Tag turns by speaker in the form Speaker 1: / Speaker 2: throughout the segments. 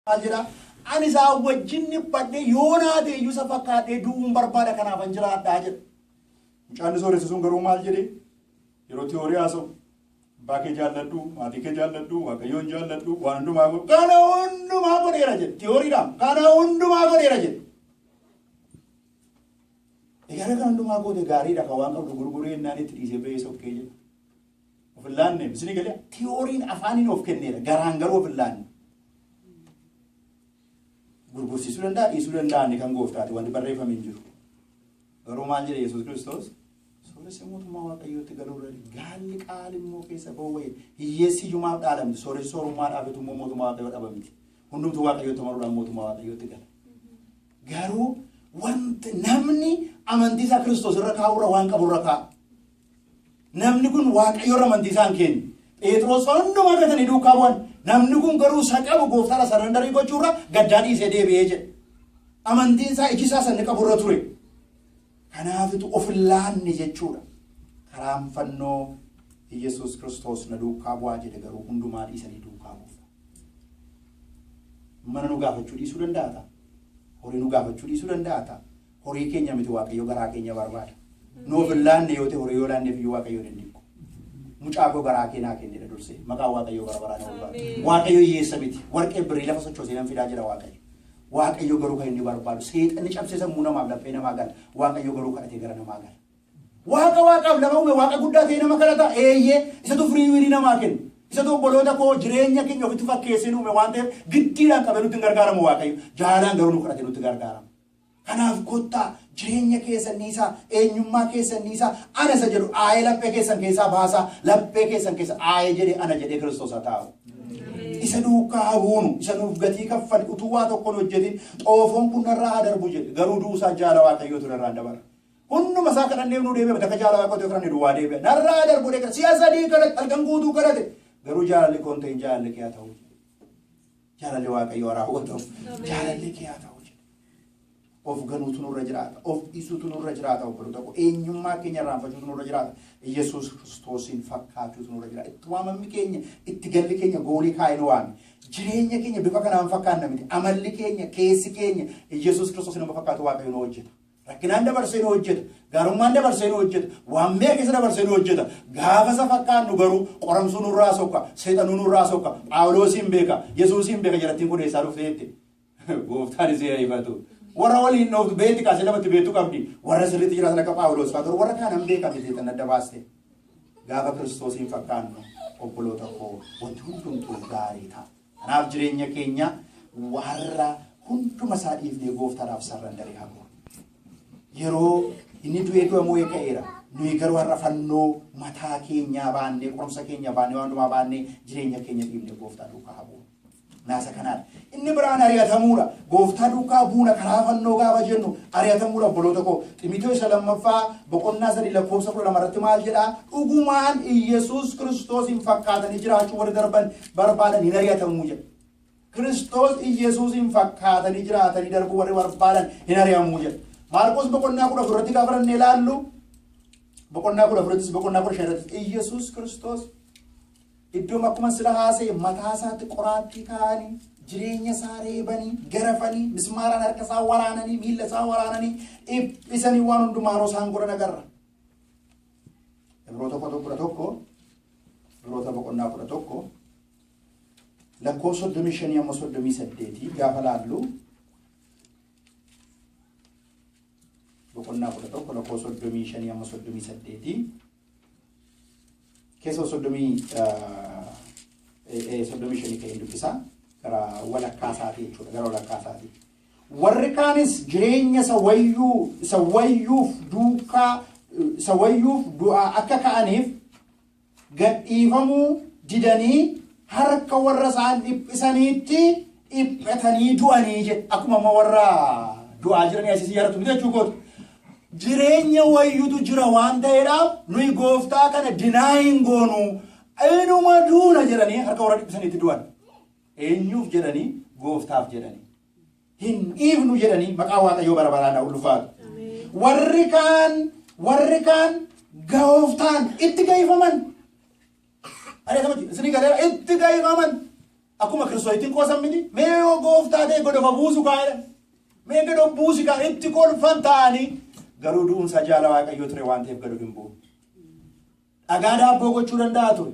Speaker 1: Maal jedhaa? Ani isaa wajjin dhiphadhee yoo naate iyyuu isa fakkaadhee du'uun barbaada, kanaafan jiraadhaa jedha. Mucaan sooressi sun garuu maal jedhee yeroo tiyoorii haasa'u? Abbaa kee jaalladhu, maatii kee jaalladhu, Waaqayyoon jaalladhu, waan hundumaa godhu. Kana hundumaa godheera jedhe. Tiyooriidhaan kana hundumaa godheera jedhe. Egaa kana hundumaa goote gaariidha, kan waan qabdu gurguree jennaan itti dhiisee ba'ee sokkee jedha. Of hin laanne isinii galee, tiyooriin afaaniin of kenneera, garaan garuu of hin laanne. Gurgursiisuu danda'a, dhiisuu danda'a, inni kan gooftaati, wanti barreeffame hin jiru. Garuu maal jedhe Yesuus Kiristoos? Sooressi mootummaa Waaqayyootti galuu irra gaalli qaali immoo keessa ba'uu wayya. Hiyyeessi hiyyumaaf dhaala miti. Sooressi soorummaadhaafitu immoo mootummaa Waaqayyoo dhaba miti. Hundumtuu Waaqayyootti amanuudhaan mootummaa Waaqayyootti gala. Garuu wanti namni amantii isaa Kiristoos irra kaa'u irra waan qabu irra kaa'a. Namni kun Waaqayyo irra amantii isaa hin kenne. Phexros hundumaa gatanii duukaa bu'an. Namni kun garuu isa qabu gooftaadha surrenderii gochuu irra gaddaa dhiisee deebi'ee jedhe. Amantiin isaa iji isaa sanni qabu irra ture. Kanaafitu of hin laanne jechuudha. Karaan fannoo Yesuus Kiristoos na duukaa bu'aa jedhe garuu hundumaa dhiisanii duukaa bu'uudha. Mana nu gaafachuu dhiisuu danda'a ta'a. Horii nu gaafachuu dhiisuu danda'a ta'a. Horii keenya miti, Waaqayyo garaa keenya barbaada. Nu of hin laanne yoo ta'e, horii yoo laanneef iyyuu Waaqayyo hin dinqu. Mucaa koo garaa kee naa kennedha dursee. Maqaan Waaqayyoo bara baraan haa ulfaatu. Waaqayyo hiyyeessa miti. Warqee birrii lafa sochoosee nan fidaa jedha Waaqayyo. Waaqayyo garuu kan inni barbaadu, seexanni cabsee sammuu namaaf laphee namaa gala. Waaqayyo garuu kadhatee gara namaa gala. Waaqa waaqaaf lafa uume, waaqa guddaa ta'e nama kadhata, eeyyee, isatu firii wirii namaa kenna. Isatu, obboloota koo, jireenya keenya ofitti fakkeessee nu uume waan ta'eef giddiidhaan qabee nutti hin gargaaramu Waaqayyo. Jaalaan garuu nu kadhatee nutti gargaarama. Kanaaf kottaa jireenya keessan dhiisaa, eenyummaa keessan dhiisaa, ana isa jedhu aayee laphee keessan keessaa baasaa, laphee keessan keessa aayee jedhee ana jedhee Kiristoos haa taa'u. Isa duukaa haa buunu, isa nuuf gatii kaffale, utuu waa tokko hin hojjetin xoofoon kun narraa haa darbu jedhe, garuu du'uusaa jaala Waaqayyootu narraan dabara. Hunduma isaa kadhanneef nuu deebi'a, takka jaala Waaqayyootu kadhanne duwwaa deebi'a. Narraa haa darbu jedhee si'a sadii kadhate, halkan guutuu kadhate, garuu jaalalli koo hin ta'in, jaalalli kee haa ta'u. Jaalalli Waaqayyoo haa raawwatamu. Jaalalli kee haa ta'u jedhe. Of ganuutu nurra jiraata. Of dhiisuutu nurra jiraata, obboloota koo. Eenyummaa keenya irraanfachuutu nurra jiraata. Yesuus Kiristoosiin fakkaachuutu nurra jiraata. Itti waamamni keenya, itti galli keenya goolii kaa'ee nu waame. Jireenya keenya bifa kanaan fakkaanna miti. Amalli keenya, keessi keenya Yesuus Kiristoos nama fakkaatu Waaqayyo nu hojjeta. Rakkinaan dabarsee nu hojjeta. Gaarummaan dabarsee nu hojjeta. Waan mi'a keessa dabarsee nu hojjeta. Gaafa isa fakkaannu garuu qoramsuu nurraa sokka. Seexanuu nurraa sokka. Phaawuloosiin beeka. Yesuusiin beeka, jarattiin kun eessaa dhuftee jette. Gooftaan isee ifatu. Warra waliin dhooftu beekti, kaasee namatti beektu qabdi. Warra sirriitti jiraatan akka Phaawulos fa'aa garuu warra kaan hin beekamne seexan adda baaste. Gaafa Kiristoosiin fakkaannu, obboloota koo, wanti hundumtuu gaarii ta'a. Kanaaf jireenya keenya warra hunduma isaa dhiifnee gooftaadhaaf surrenderii haa goonu. Yeroo inni du'ee du'a moo'ee ka'eera. Nuyi garuu har'a fannoo mataa keenyaa baannee, qorumsa keenya baannee, waan hundumaa baannee, jireenya keenya dhiifnee gooftaa duukaa haa buunu. Naasa kanaadha. Inni biraan ari'atamuudha. Gooftaa duukaa buuna karaa fannoo gaafa jennu ari'atamuudha, obboloota koo. Ximotewos isa lammaffaa boqonnaa 3 lakkoofsa 12 irratti maal jedhaa? Dhugumaan Iyyasuus Kiristoosiin fakkaatanii jiraachuu warri darban barbaadan hin ari'atamuu jedha. Kiristoos Iyyasuusiin fakkaatanii jiraatanii darbuu warri barbaadan hin ari'amuu jedha. Maarqos boqonnaa 14 irratti gaafa dhannee ilaallu, boqonnaa 14ttis boqonnaa 15 irrattis, Iyyasuus Kiristoos iddoo akkuma sila haasa'e mataa isaatti qoraattii kaa'anii, jireenya isaa reebanii, garafanii, mismaaraan harka isaa waraananii, miilla isaa waraananii, dhiphisanii, waan hundumaa yeroo isaan godhan agarra. Ibroota 11, Ibroota boqonnaa 11 lakkoofsa 35 amma 38 gaafa laallu, boqonnaa 11 lakkoofsa 35 amma 38 keessa, 35 ka'een dubbisaa, gara walakkaa isaatii jechuudha, gara walakkaa isaatii. Warri kaanis jireenya isa wayyuuf duukaa isa wayyuuf du'aa akka ka'aniif gadhiifamuu didanii harka warra isaan dhiphisaniitti dhiphatanii du'anii jedhe. Akkuma amma warra du'aa jiranii asii yaadatu miti jechuu kooti. Jireenya wayyutu jira waan ta'eedhaaf nuyi gooftaa kana dinaa hin goonu, inuma duuna jedhanii harka warra dhiphisaniitti du'an. Eenyuuf jedhanii? Gooftaaf jedhanii. Hin dhiifnu jedhanii, maqaa Waaqayyoo bara baraan haa ulfaatu. Warri kaan gooftaan itti ga'ifaman. Ari'atama isinii galeera, itti ga'ifaman. Akkuma Kiristoosittiin qoosan miti. Mee yoo gooftaa ta'e godofa buusu kaa'edha. Mee gad buusi kaa itti kolfan ta'anii garuu du'umsa jaala Waaqayyoo ture waan ta'eef gad of hin bu'u. Dhagaa daabboo gochuu danda'a ture.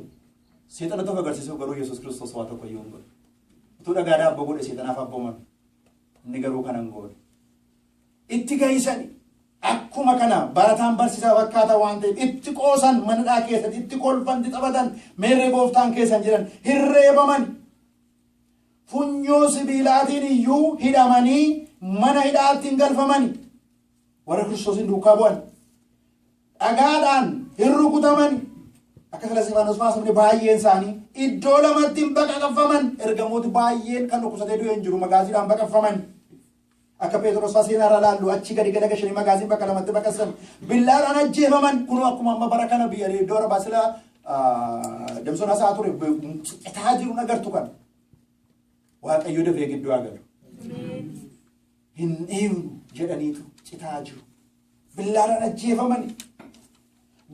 Speaker 1: Seexana tokko agarsiisuuf garuu Yesuus Kiristoos waa tokko iyyuu hin godhe. Utuu dhagaa daabboo godhe seexanaaf abbooman. Inni garuu kana hin goone. Itti gahisani. Akkuma kana barataan barsiisaa fakkaata waan ta'eef itti qoosan, manadhaa keessatti itti kolfan, itti taphatan, meerree gooftaan keessan jedhan, hirreebaman. Funyoo sibiilaatiin iyyuu hidhamanii mana hidhaatti hin galfamani. Warra Kiristoosiin duukaa bu'an. Dhagaadhaan hin rukutamani. Akka sila Isxifaanos faasifne baay'een isaanii iddoo lamatti hin baqaqfaman. Ergamooti baay'een kan dhukkubsatee du'e hin jiru, magaaziidhaan baqaqfaman. Akka Phexros faa seenaa irraa laallu achi gadi gala gashanii magaaziin bakka lamatti baqassan. Billaadhaan ajjeefaman. Kunoo akkuma amma bara kana biyya iddoo arabaa sila Damsoon hasaa ture citaa jiru agartu kana. Waaqayyo dafee gidduu haa galu. Hin dhiifnu jedhaniitu citaa jiru. Billaadhaan ajjeefamani.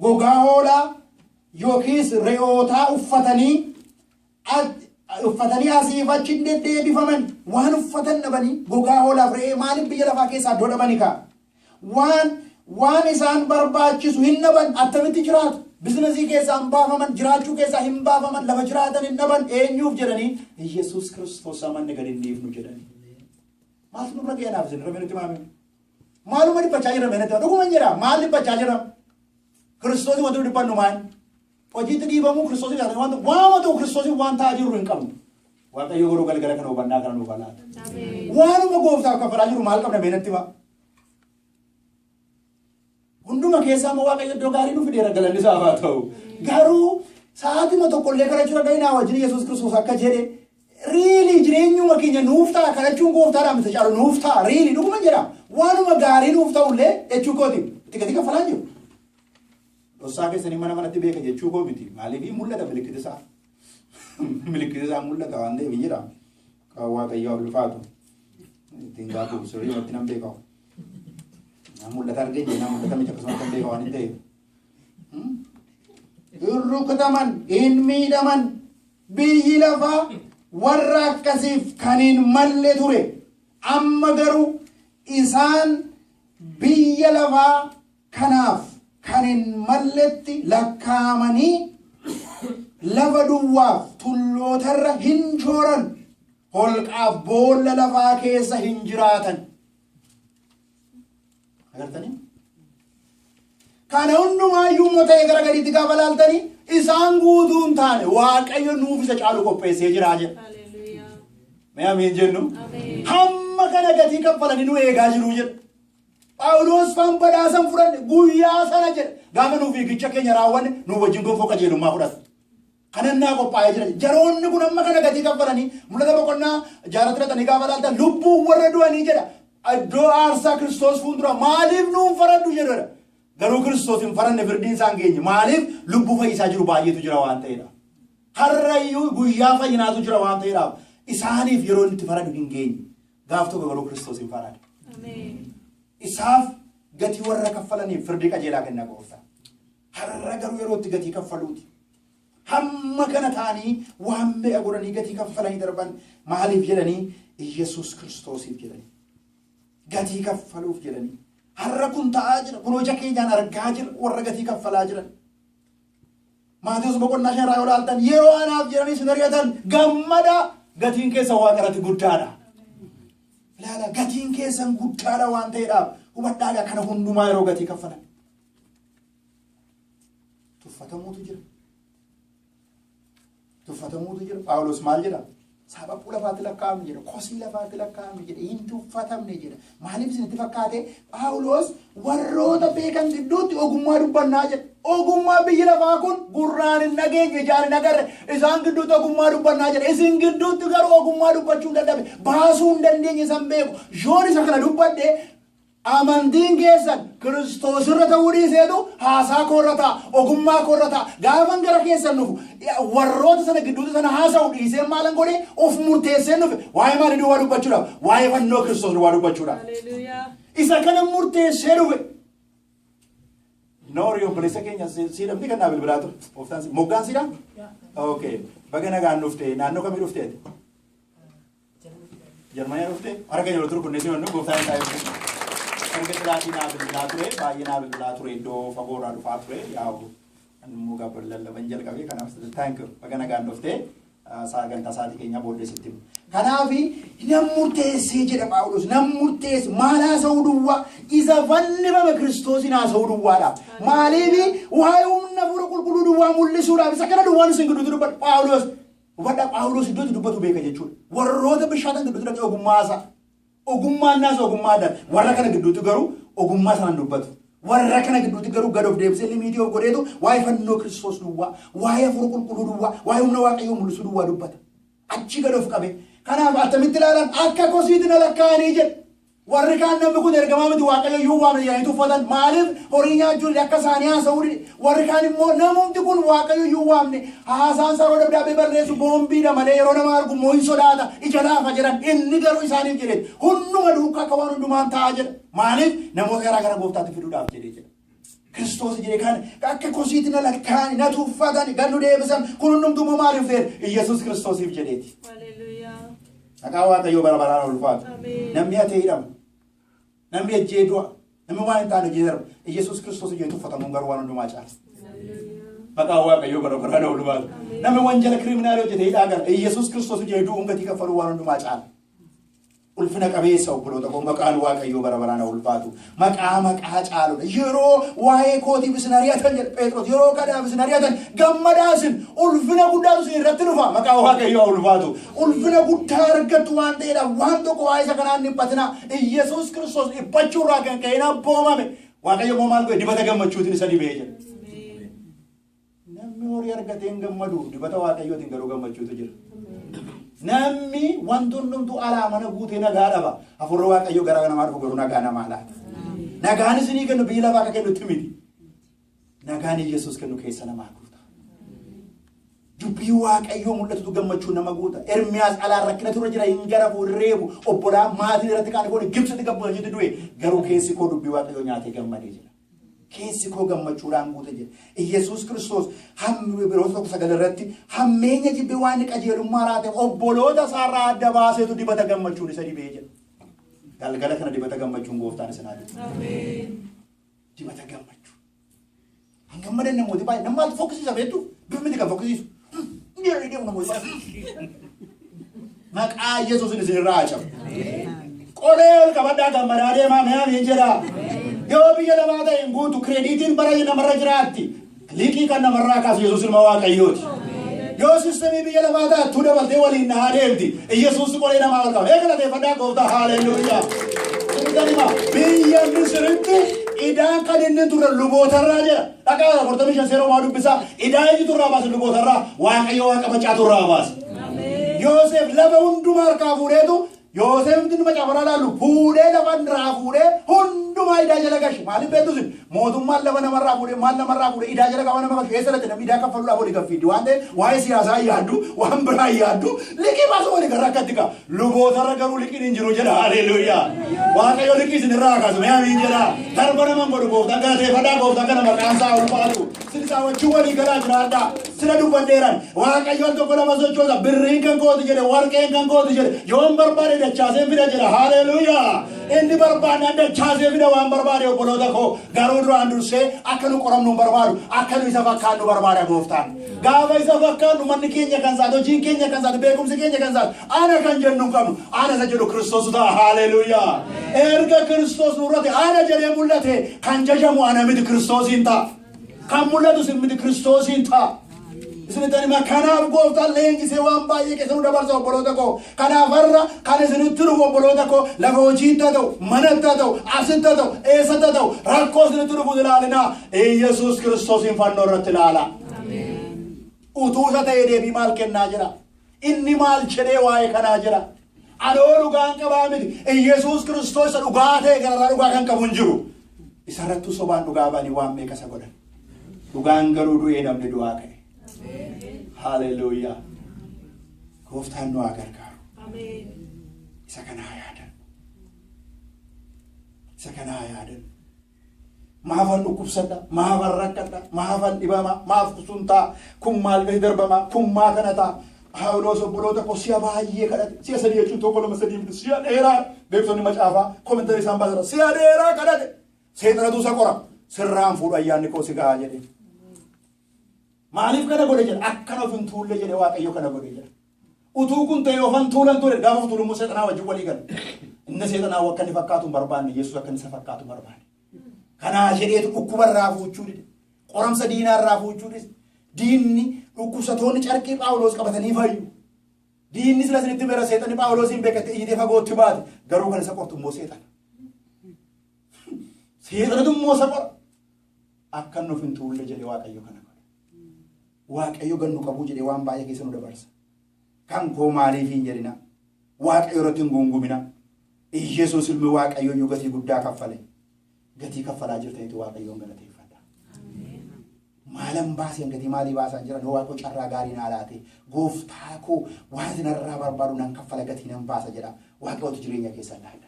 Speaker 1: Gogaa hoolaa yookiis re'ootaa uffatanii asiif achi hin deddeebifaman. Waan uffatan dhabanii gogaa hoolaaf re'ee maaliif biyya lafaa keessaa iddoo dhabanii kaa? Waan isaan barbaachisu hin dhaban, attamitti jiraatu? Bizinasii keessaa hin baafaman, jiraachuu keessaa hin baafaman, lafa jiraatan hin dhaban. Eenyuuf jedhanii? Yesuus Kiristoos amanne gadi hin dhiifnu jedhanii. Maaltu nurra ga'e naaf isin irra nutti maame? Maaluma dhiphachaa jirra mee natti? Dhuguma hin jedha, maal dhiphachaa jirra? Kiristoosii wanti nu dhiphannu maal? Hojiitti dhiibamuu Kiristoosii taatanii wanta waama ta'u Kiristoosii waan ta'aa jirru hin qabnu. Waaqayyo garuu galgala kana hubannaa kana nuuf laata. Waanuma gooftaaf kaffalaa jiru maal qabna mee natti himaa? Hunduma keessaa immoo Waaqayyo iddoo gaarii nu fideera, galanni isaaf haa ta'u. Garuu sa'aatima tokkollee kadhachuu danda'inaa wajjin Yesuus Kiristoos akka jedhe really jireenyuma keenya nuuf ta'a kadhachuun gooftaadhaan miti caalu nuuf ta'a, really dhuguma jedha, waanuma gaarii nuuf ta'ullee jechuu kooti itti gatii kaffalaa jiru. Dhossaa keessanii mana manatti beeka jechuu koo miti. Maaliif mul'ata milikkiti isaa? Milikkiti isaa mul'ata waan ta'eef hin jira. Kan Waaqayyo ulfaatu. Ittiin gaafu sirrii wanti nan beeka. Na mul'ata argee jee na mul'ata miti, akkasuma kan beeka waan hin ta'eef. Hin rukutaman, hin miidhaman, biyyi lafaa warra akkasiif kan hin malle ture. Amma garuu isaan biyya lafaa kanaaf kan hin malletti lakkaa'amanii lafa duwwaaf tullootarra hin jooran, holqaaf boolla lafaa keessa hin jiraatan. Agartanii? Kana hundumaayyuu immoo ta'ee gara gadiitti gaafa laaltanii isaan guutuu hin taane, Waaqayyo nuuf isa caalu qopheessee jira jedha.
Speaker 2: Hallelujah.
Speaker 1: Mee amiin jennu.
Speaker 2: Ameen.
Speaker 1: Hamma kana gatii kaffalanii nu eegaa jiru jedha. Phaawulos faan badhaasan fudhanne guyyaa sana jedha. Gaafa nu fiigicha keenya raawwanne nu wajjin gonfoo qajeelummaa fudhata. Kanannaa qophaa'ee jira. Jaroonni kun amma kana gatii kaffalanii mul'ata boqonnaa jaaratti fudhatanii gaafa laaltan lubbuun warra du'anii jedha. Iddoo aarsaa Kiristoos fuuldura maaliif nuun faraddu jedhudha. Garuu Kiristoos hin faranne, firdiin isaan geenye. Maaliif? Lubbuu fayyisaa jiru baay'eetu jira waan ta'eedha. Har'ayyuu guyyaa fayyinaatu jira waan ta'eedhaaf isaaniif yeroo inni itti faradu hin geenye. Gaaf tokko garuu Kiristoos hin farada.
Speaker 2: Ameen.
Speaker 1: Isaaf gatii warra kaffalaniif firdii qajeelaa kenna gooftaa. Har'a garuu yeroo itti gatii kaffaluuti. Hamma kana ta'anii waan meeqa godhanii gatii kaffalanii darban, maaliif jedhanii? Iyyasuus Kiristoosiif jedhanii. Gatii kaffaluuf jedhanii. Har'a kun ta'aa jira. Kun ija keenyaan argaa jira warra gatii kaffalaa jiran. Maatewos boqonnaa 5 irraa yoo ilaaltan, yeroo anaaf jedhanii isin ari'atan gammada, gatiin keessan waaqa irratti guddaadha. Ilaala, gatiin keessan guddaadha waan ta'eedhaaf hubadhaadha, kana hundumaa yeroo gatii kaffalan. Tuffatamuutu jira. Tuffatamuutu jira. Phaawulos maal jedha? Sabaphuu lafaatti lakkaa'amne jedha. Kosii lafaatti lakkaa'amne jedha. Hin tuffatamne jedha. Maaliif isinitti fakkaate? Phaawulos warroota beekan gidduutti ogummaa dubbannaa jedha. Ogummaa biyyi lafaa kun gurraan hin dhageenye, ijaan hin agarre. Isaan gidduutti ogummaa dubbannaa jedha. Isin gidduutti garuu ogummaa dubbachuu hin dadhabe. Baasuu hin dandeenye isan beeku. Yoon isa kana dubbadhe amantiin keessan Kiristoos irra ta'uu dhiiseetu haasaa koo irra ta'a, ogummaa koo irra ta'a. Gaafan gara keessan dhufu warroota sana gidduutti sana haasa'u dhiisee maalan godhee of murteessee dhufe? Waa'ee maalii duwwaa dubbachuudhaaf? Waa'ee fannoo Kiristoos duwwaa dubbachuudhaaf.
Speaker 2: Hallelujah.
Speaker 1: Isa kana murteessee dhufe. Noori obboleessa keenya siidhamti kan naa bilbilaa ture. Gooftaan si moggaan siidhaa? Okay. Baga nagaan dhufte. Naannoo kamii dhufteeti? Jarmanii dhufte harka keenya walitti rukunnee simannu gooftaan isaa eebbisu. Erga silaatii naa bilbilaa ture, baay'ee naa bilbilaa ture, iddoo fagoorraa dhufaa ture. Yaa'u immoo gaafa lallaban jalqabee kanaaf thank you, baga nagaan dhuftee, sagantaa isaatii keenya booddee sitti himu. Kanaaf nan murteessee jedha Phaawulos, nan murteesse maal haasa'uu duwwaa? Isa fannifame Kiristoosiin haasa'uu duwwaadha. Maaliif? Waa'ee humna Hafuura Qulqulluu duwwaa mul'isuudhaaf isa kana duwwaan isin gidduutti dubbadha Phaawulos. Hubadhaa, Phaawulos iddootti dubbatu beeka jechuudha. Warroota bishaatan gidduutti dhaqee ogummaa isaa. Ogummaan naas ogummaa adda. Warra kana gidduutti garuu ogummaa sanaan dubbatu. Warra kana gidduutti garuu gad of deebisee limiitii of godheetu waa'ee fannoo Kiristoos duwwaa, waa'ee Hafuura Qulqulluu duwwaa, waa'ee humna Waaqayyoo mul'isuu duwwaa dubbata. Achi gad of qabe. Kanaaf attamitti ilaalan? Akka kosiitti na lakkaa'anii jedhe. Warri kaan namni kun ergamaa miti, Waaqayyo iyyuu waamne jedhanii tuffatan. Maaliif? Horii nyaachuu dide, akka isaanii haasa'uu dide. Warri kaan immoo namumti kun Waaqayyo iyyuu waamne, haasaan isaa yeroo dabdaabbee barreessu boombiidha malee, yeroo nama argu immoo hin sodaata, ija laafa jedhan. Inni garuu isaaniif jedhe hunduma duukaa akka waan hundumaan ta'a jedha. Maaliif? Namoota garaa gara gooftaatti fiduudhaaf jedhee jedha. Kiristoos jedhe kan akka kosiitti na lakkaa'ani, na tuffatan, gad nu deebisan, kun hundumtuu immoo maaliif ta'e? Iyyasuus Kiristoosiif jedheeti.
Speaker 2: Hallelujah.
Speaker 1: Maqaa Waaqayyoo bara baraan ulfaatu.
Speaker 2: Ameen.
Speaker 1: Namni hatee hidhama. Namni ejjee du'a. Namni waan hin taane hojii darba. Iyyasuus Kiristoos jedhee tuffatamuun garuu waan hundumaa caala.
Speaker 2: Hallelujah.
Speaker 1: Maqaa Waaqayyoo bara baraan ulfaatu.
Speaker 2: Ameen.
Speaker 1: Namni wanjala kiriminaali hojjete hidhaa gala. Iyyasuus Kiristoos jedhee du'uun gatii kaffaluu waan hundumaa caala. Ulfina qabeessa, obboloota koo, maqaan Waaqayyoo bara baraan ulfaatu. Maqaa maqaa caaludha. Yeroo waa'ee kootiif isin ari'atan jedha Phexros. Yeroo kanaaf isin ari'atan gammadaa isin, ulfina guddaatu isin irratti dhufa. Maqaa Waaqayyoo ulfaatu. Ulfina guddaa argattu waan ta'eedhaaf waan tokko waa'ee isa kanaan dhiphatina. Iyyasuus Kiristoos dhiphachuurraa kan ka'e hin abboomame. Waaqayyo immoo maal godhe? Dibata gammachuutiin isa dibee jedha.
Speaker 2: Ameen.
Speaker 1: Namni horii argatee hin gammadu, dibata Waaqayyootiin garuu gammachuutu jira. Namni wanti hundumtuu alaa mana guutee nagaa dhaba. Hafuurri Waaqayyoo gara namaa dhufu garuu nagaa namaa laata. Nagaan isinii kennu biyyi lafaa akka kennutti miti. Nagaan Yesuus kennu keessa namaa guuta. Dubbii Waaqayyoo mul'atutu gammachuu nama guuta. Ermiyaas alaan rakkina ture jira, hin garafu, hin reebu. Obbolaa maatiin irratti kaanii fooni Gibsitti gabbu'anitti du'e. Garuu keessi koo dubbii Waaqayyoo nyaatee gammadee jira. Keessi koo gammachuudhaan guute jedhe. Iyyasuus Kiristoos hammi Ibroota 1:9 irratti hammeenya jibbee waan inni qajeelummaa raateef obboloota isaarraa adda baaseetu dibata gammachuun isa dibee jedha. Galgala kana dibata gammachuun gooftaan isin haa dibu.
Speaker 2: Ameen.
Speaker 1: Dibata gammachuu. Hin gammadan namooti baay'ee. Nama maaltu fokkisiisa beektu? Bifa miti kan fokkisiisu. Jedhanii deemu namooti baay'ee. Maqaa Yesuusin isin irraa haa cabu. Qolee ol qabadhaa gammadaa deemaa, mee amiin jedhaa. Yoo biyya lafaa ta'e hin guutu, kireediitiin bara namarra jiraatti. Liqii kan namarraa kaasu Yesuus ilma Waaqayyooti. Yoo sistemii biyya lafaa taattuu dabaltee waliin dhahaa deemti. Yesuus qolee namaa ol qaba. Ee galateeffadhaa gooftaa, haaleluyyaa. Sinitan hima, biyya Misiritti idaan kan inni turre lubootarraa jedha. Dhaqaa 45 seera uumaa dubbisaa. Idaa eenyutu irraa baase lubootarraa? Waaqayyo Waaqa macaatu irraa baase.
Speaker 2: Ameen.
Speaker 1: Yoosef lafa hundumaa harkaa fuudheetu, Yoosef inni macaafa irraa ilaallu, fuudhee lafa irraa fuudhee hundumaa idaa jala gashe. Maaliif beektu isin? Mootummaan lafa namarraa fuudhee, maal namarraa fuudhee idaa jala qaba nama gashe. Eessa dhaqxe? Namni idaa kaffaluudhaaf olii gaffiiddi waan ta'eef waa'ee siyaasaa hin yaaddu, waan biraa hin yaaddu, liqii baasuu walii gara akkatti ka'a. Lubootarra garuu liqiin hin jiru jedha. Haleluuyaa. Waaqayyo liqii isin irraa kaasu. Mee amiin jedha. Garba nama hin godhu gooftaan, galateeffadhaa gooftaan kana, maqaan isaa ulfaatu. Sin isaa wajjin walii galaa jiraadhaa. Sila dubbadheeran. Waaqayyo al tokko nama sochoosa. Birriin kan kooti jedhe, warqeen kan kooti jedhe. Yoon barbaade dachaasee fida jedha. Haleluuyaa. Inni barbaadnaan dachaasee fida waan barbaade, obboloota koo. Garuu duraan dursee akka nu qoramnu hin barbaadu. Akka nu isa fakkaannu barbaada gooftaan. Gaafa isa fakkaannu manni keenya kan isaati, hojiin keenya kan isaati, beekumsi keenya kan isaati. Ana kan jennu hin qabnu. Ana isa jedhu Kiristoos ta'a. Haleluuyaa. Erga Kiristoos nurratti ana jedhee mul'ate, kan jajamu ana miti, Kiristoosiin ta'a. Kan mul'atu isin miti, Kiristoosiin ta'a. Isinitti hima, kanaaf gooftaan leenjisee waan baay'ee keessa nu dabarsa, obboloota koo. Kanaaf har'a kan isinitti dhufu, obboloota koo, lafa hojiitti haa ta'u, manatti haa ta'u, asitti haa ta'u, eessatti haa ta'u, rakkoo isinitti dhufu ilaalinaa. Iyyasuus Kiristoosiin fannoo irratti ilaalaa. Utuu isa ta'ee deebii maal kennaa jira? Inni maal jedhee waa'ee kanaa jira? Anoo dhugaan qabaa miti. Iyyasuus Kiristoos isa dhugaa ta'e gararraa dhugaa kan qabu hin jiru. Isarrattuu sobaan dhugaa ba'anii waan meeqa isa godhan. Dhugaan garuu du'ee namni du'aa ka'e. Haleluuyaa. Gooftaan nu haa gargaaru.
Speaker 2: Ameen.
Speaker 1: Isa kana haa yaadannu. Isa kana haa yaadannu. Maafan dhukkubsadha, maafan rakkadha, maafan dhibama, maaf sun ta'a, kun maal gadi darbama, kun maa kana ta'a. Phaawulos obboloota koo si'a baay'ee kadhate. Si'a sadii jechuun tokko lama sadii miti. Si'a dheeraa beektonni macaafaa commentary isaan baasan. Si'a dheeraa kadhate. Seexanatu isa qora. Sirraan fuudhu ayyaanni koo si gahaa jedhe. Maaliif kana godhe jedha. Akkana of hin tuulle jedhe Waaqayyo kana godhe jedha. Utuu kun ta'e ofan tuulan ture gaafa of tuulu immoo seexanaa wajjin walii gala. Inni seexanaa akka inni fakkaatu hin barbaanne Yesuus akka inni isa fakkaatu barbaade. Kanaa jedheetu dhukkuba irraa fuuchuu dide. Qoramsa diinaa irraa fuuchuu dide. Diinni dhukkubsatoonni carqii Phaawulos qabatanii fayyu. Diinni sila isinitti beera seexanni Phaawulosiin beekatte iyyitee fagootti baate. Garuu kan isa qortu immoo seexana. Seexanatu immoo isa qora. Akka inni of hin tuulle jedhe Waaqayyo kana godhe. Waaqayyo gannu qabuu jedhee waan baay'ee keessa nu dabarsa. Kan koo maaliif hin jedhina. Waaqayyo irratti hin gungumina. Iyyasuus ilmi Waaqayyo iyyuu gatii guddaa kaffale. Gatii kaffalaa jirtanitti Waaqayyoon galateeffadha. Maalan baaseen gatii maalii baasaan jiran yoo Waaqayyo carraa gaarii naa laate gooftaa koo waan isin irraa barbaadu nan kaffala gatii nan baasa jedha. Waaqayyotu jireenya keessan laata.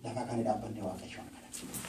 Speaker 1: Lafa kana dhaabbanne Waaqayyoon kadhata.